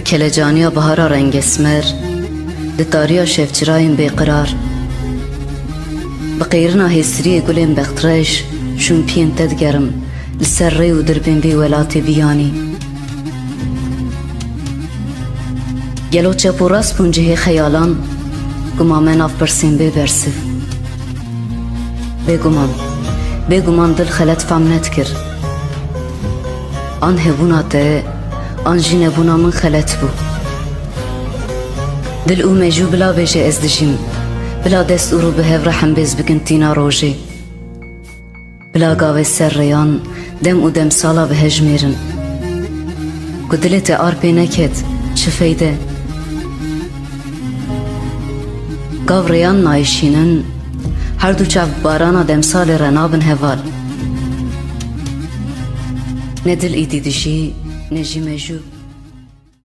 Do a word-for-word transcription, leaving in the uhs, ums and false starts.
Kelecaniya bihara rengesmer, di tariya şevçirayên bêqirar. Bi qeyrina hêsiriyê gulên bextreş, şûn piyên te digerim, li ser rê û dirbên vî welatê biyanî. Gelo çep û rast bûn cihê xeyalan, guma me nav pirsên bê bersiv. Bêguman, bêguman dil xelet fam nedikir. An hebûna te, an jî nebûna min xelet bû. Dil û mejû bila bêje ez dijîm, bila dest û rû bi hev re hembêz bikin tîna rojê. Bila gavê ser rêyan dem û demsala bi hejmêrin. Ku dilê te ar pê neket, çi feyde? Gav rêyan nayişînin, her du çav bi barana demsalê re nabin heval. Ne dil îdî dijî, ne jî mejû.